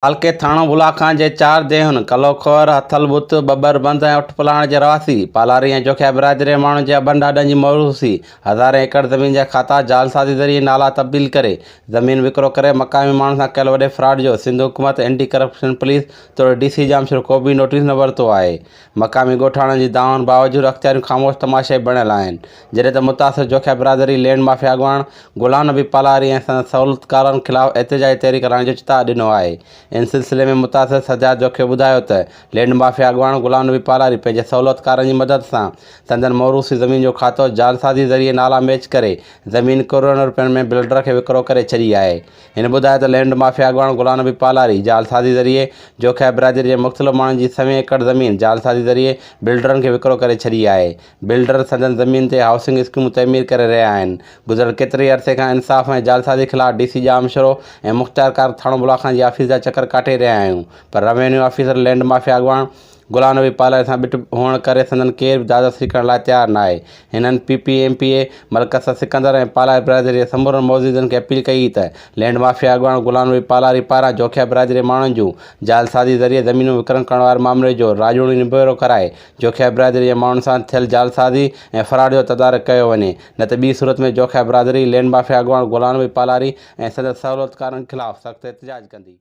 تعلقي ٿاڻو بلا خان جي چار ديهن ڪلوخور، هٿل بت، ٻٻر بند ۽ اٺ پلاڻ جي رهواسي پالاري ۽ جوکيا برادري جي ماڻهن جي ابن ڏاڏن جي موروثي هزارين ايڪڙ زمين جا کاتا جعلسازي ذريعي نالا تبديل ڪري زمين وڪرو ڪري مقامي ماڻهن سان ڪيل وڏي فراڊ جو سنڌ حڪومت اينٽي ڪرپشن پوليس توڙي ڊي سي ڄامشورو ڪو به نوٽيس نه ورتو آهي مقامي ڳوٺاڻن جي دانهن باوجود اختياريون خاموش تماشائي بڻيل آهن جڏهن ته متاثر جوکيا برادري لينڊ مافيا اڳواڻ غلام نبي پالاري ۽ سندس سهولتڪارن خلاف احتجاجي تحريڪ هلائڻ جو چتاء ڏنو آهي. ان سلسلي ۾ متاثر سجاد جوکيو ٻڌايو ته لينڊ مافيا اڳواڻ غلام نبي پالاري پنهنجي سهولتڪارن جي مدد سان سندن موروثي زمين جو کاتو جعلسازي ذريعي نالا ميچ ڪري زمين ڪروڙين رپين ۾ بلڊر کي وڪرو ڪري ڇڏي آهي. هن ٻڌايو ته لينڊ مافيا اڳواڻ غلام نبي پالاري جعلسازي ذريعي جوکيا برادري جي مختلف ماڻهن جي سوين ايڪڙ زمين جعلسازي ذريعي بلڊرن کي وڪرو ڪري ڇڏي آهي. بلڊر سندن زمين تي هائوسنگ اسڪيمون تعمير ڪري رهيا آهن. گذريل ڪيتري ئي عرصي کان انصاف ۽ جعلسازي خلاف ڊي سي ڄامشورو ۽ مختيارڪار ٿاڻو بلاخان جي آفيس جا چڪر ڪاٽي رهيا آهيون پر روينيو آفيسر لينڊ مافيا اڳواڻ غلام نبي پالاري سان ٻٽ هئڻ ڪري سندن ڪير به دادرسي ڪرڻ لاء تيار ناهي. هنن P P M P A Malik Asad Sikandar ۽ Palari برادري جي سمورن معززن کي اپيل ڪئي ته لينڊ مافيا اڳواڻ غلام نبي پالاري پاران جوکيا برادري جي ماڻهن جون جعلسازي ذريعي زمينون وڪرڻ ڪرڻ واري مامري جو راڄوڻي نبيرو ڪرائي جوکيا برادري جي ماڻهن سان ٿيل جعلسازي ۽ فراڊ جو تدارڪ ڪيو وڃي نه ته ٻي صورت ۾ جوکيا برادري لينڊ مافيا اڳواڻ غلام نبي پالاري ۽ سندس سهولتڪارن خلاف سخت احتجاج ڪندي.